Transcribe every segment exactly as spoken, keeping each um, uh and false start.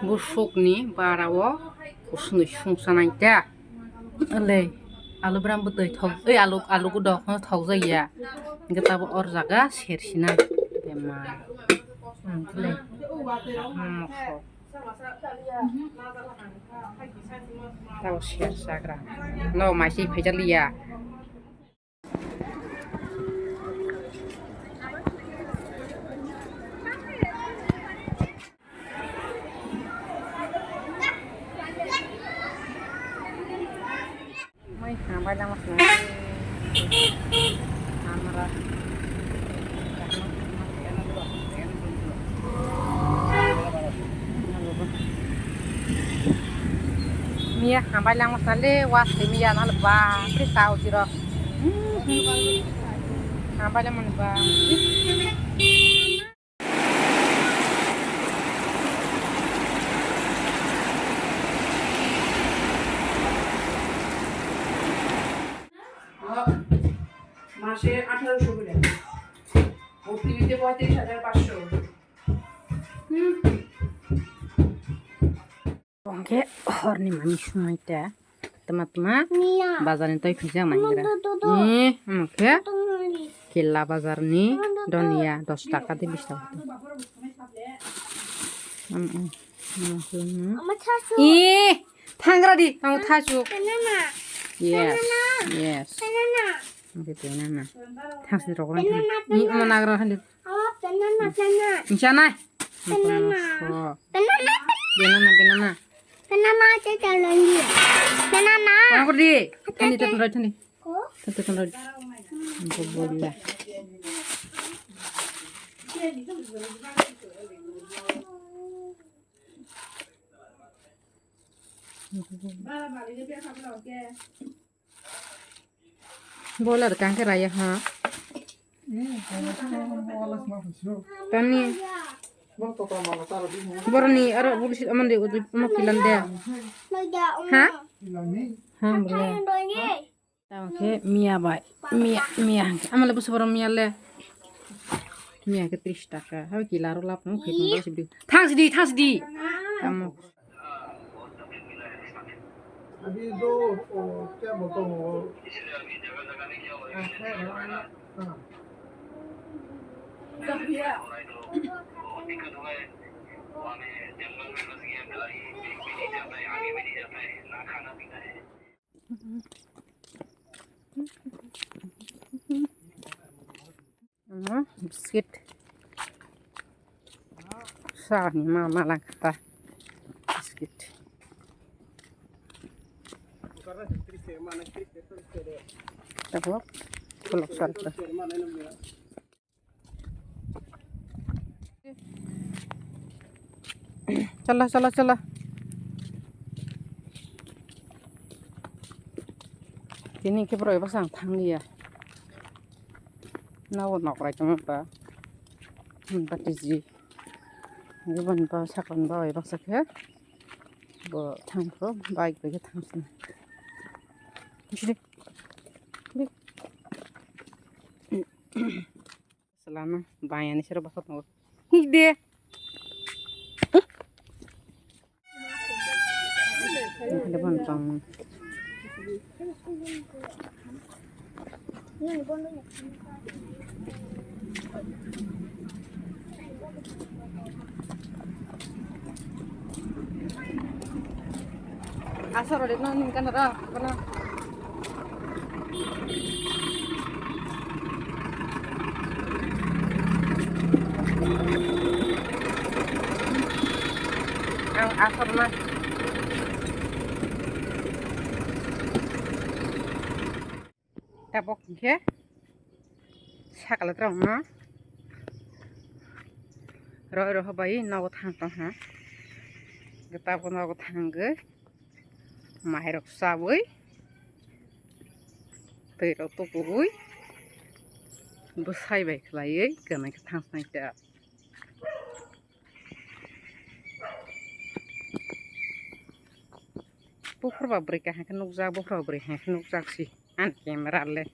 Busukni bara o kusungwi sungsanai ta. Alei, alu bram bwtwi thok, ei alu, alu gwdok no thokjak ya. Hwnkhe tabuk or jaga sersinai. Bemar. Hmm, alei. Hmm, mokho. Tabuk sersagra. No, maisi phaijak liya. Mai ha bai lama sina. Amra. Miya hambai langma sale was miya nal ba pri tau jiro. Hambai langma ba. মাসে আঠারোশো করে, ও ফ্রিতে পঁয়ত্রিশ হাজার পাঁচশো। Hwnkhe horni manwi sumai ta tama tama bazarni twi phijak nang gra. Ni hwnkhe kela bazarni donia dos taka de bis taka. Ih, thangra di, tamo thachu. Yes, yes. Hwnkhe twi nana. Thansi rok rai. Ni omo nagra handi. Chanai. Banana. Banana, banana. Banana, tata lagi. Banana. Kono kodi? Thani, thani, thani. Thani, thani. Bolla. Boiler kangke raya ha. Tani. Boroni aro bulis amande udu mo kilan de. Ha? Ha, bole. Tamo khe miya bai. Miya, miya. Amale busu boro miya le. Miya khe tris taka. Habo kila aro lap no khe. Thang sidi, thang sidi. Tamo. अभी दो, ओ, क्या बोलता हूँ वो? हाँ, है ना? हाँ। Ano, biscuit. Sani ma malang kata. Biscuit. Tabuk, kolok sarta. Chala, chala, chala. Tini khe borok eba sang thang liya. Nogo nokrai tongma ba. Hmm, batiji. Gubun ba sakon ba eba sakhe. Bo thang pro bike bai khe thang sini. Sini. Selama bayani sero basa tongo. Hide. Ada bantang. Asar udah nang ningkan dah, apa nang? Ang asar na. Tabok hingke sakala tongma roi roho bai nogo thang tong ha. Tabok nogo thangwi mairok chawi twi rok tukuwi bwsai bai khwlaiwi gwnang khe thang snai ta. Buphur ba bwrwi kaham khe nukjak, buphur ba bwrwi kaham khe nukjak si ani camera le.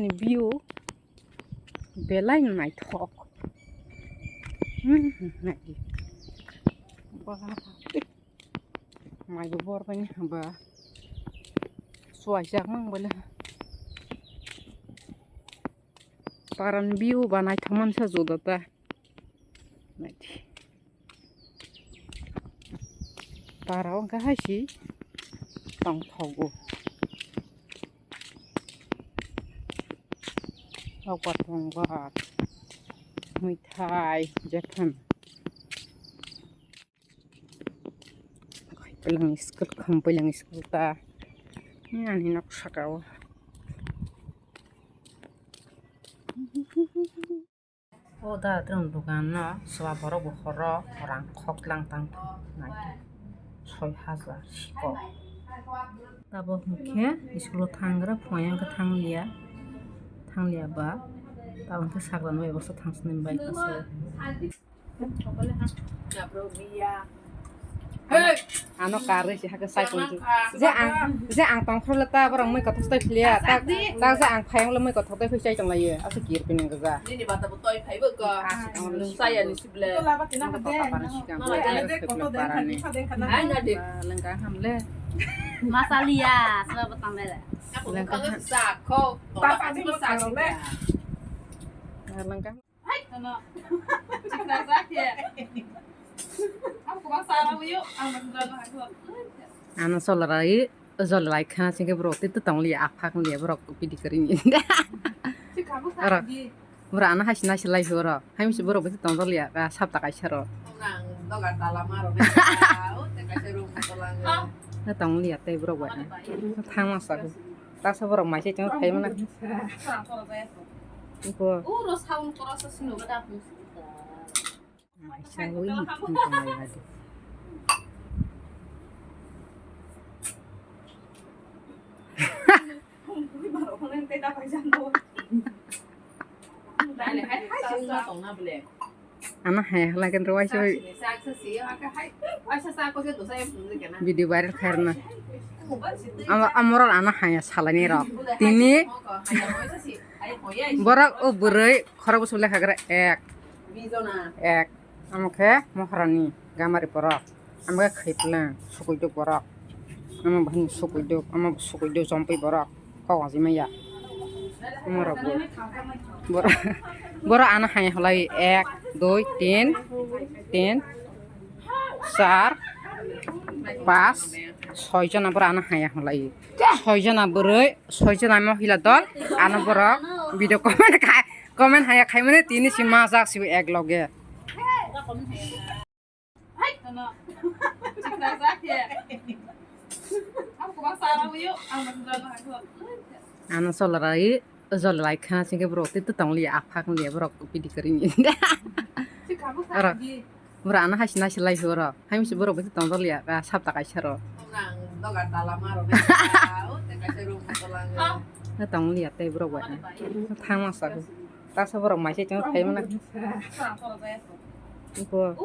View belai no naithok. Hmm, naidi. Ba, maibo bor bai ba. Suwaijak mang bole. Paran view ba naithok mansa joda ta. Naidi. Para wngkha hai si tongthogo. Rokbar tongbar, mwithai, jephang. Pailang school kham, pailang school ta. Ani nok saka o. O da, tong dukan no swba borok bo horo rang khok lang tang nai soi hajar sikok. Tabok hwnkhe school o thangra phwanya wngkha thangliya, thangliya ba tabok hwnkhe sakla no bai bwsa thang swnwi bai kha se. Ano karwi si hakhe sai tong je ang, je ang tongkhorle ta borok mui kothok tai philiya ta, ta je ang phayang le mui kothok tai phai sai tong laiye asa kir pining gaja. Nini bata bo toi phai bo ko. Saya ni sible. Lengka hamle. Masaliya, sebab petang bela. Lengka ham. Lengka. Hai, kono. Cipta sakhe. Aku bang sarang yuk, ang bang sarang aku. Ano sola rai, sola rai khana singke borok tei tong liya, aphak liya borok pidi kari ni. Cik kamu sakhe. Borok ano haisi naisi lai borok. Hai misi borok bisi tong liya, ka sap ta kaisa ro. Nang doga tala maro. Tong liya tei borok bai. Thang masa. Tasa borok mai se chong khai mana. Ko. Uro sound koro sa sino gada. Mai sa wi, tong lai hadi. Ano hai hala ken rwai se. Video viral khairna. Amo, amorok ano haya salani rok. Tini borok o bwrwi khorok bwswk lekha gra ek. Ek. Amo khe mohrani gamari borok. Amo khe khaiplwng sukuiduk borok. Amo bahini sukuiduk, amo sukuiduk jompui borok. Kok wajimaya. Morok bo. Borok, borok ano hai holai ek, dui, tin, tin, char, pas, soi jona borok ano hai holai. Soi jona bwrwi, soi jona mohila dol, ano borok video comment khai, comment haya khai mane tini si majak si ek loge. Ano sola rai, sola rai khana singke borok tei tong liya, aphak liya borok pidi kari ni. Oro, oro ano haisi naisi lai oro, hai misi borok bai tong liya, sap ta kaisa ro. Tong liya tei borok bai, thang masa, tasa borok mai se chong khai mana. Iko.